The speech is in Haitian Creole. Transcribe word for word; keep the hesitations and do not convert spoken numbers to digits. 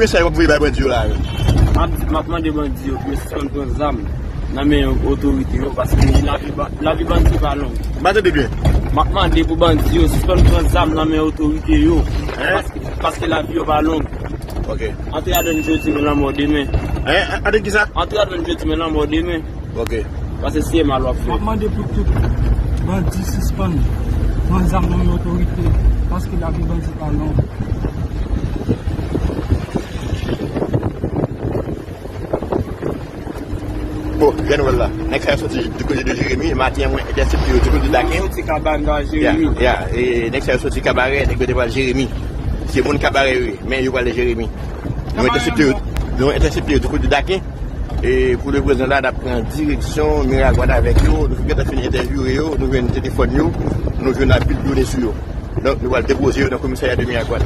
Sa yo ap voye bay bandi yo la menm? M ap, m ap mande bandi yo pou yo sispann pran zam nan men otorite yo, paske lavi ba-, lavi bandi pa long. M pa tande byen. M ap mande pou bandi yo sispann pran zam nan men otorite yo. Paske, paske lavi yo pa long. Ok. Antre adan jodi, men lanmò demen. Antre adan kisa? Antre adan jodi, men lanmò demen. Ok. Paske se mal w ap fè. M ap mande pou tout bandi sispann pran zam nan men otorite, paske lavi bandi pa long. Bon, jan nou wè l la, nèg sa yo soti du côté de Jérémie. Maten an, mwen entèsepte yo du côté de Dakin. Soti Kabann nan Jérémie. Ya, ya, e nèg sa yo soti Kabarè, nèg yo te pral Jérémie. Se moun Kabarè yo ye, men yo prale Jérémie. Nou entèsepte yo, nou entèsepte yo du côté de Dakin. E pou le prezan la, n ap pran direksyon Miragwàn avèk yo. Nou gentan fin entèvyouwe yo, nou jwenn telefòn yo, nou jwenn anpil done sou yo. Donk, nou pral depoze yo nan komisarya de Miragwàn.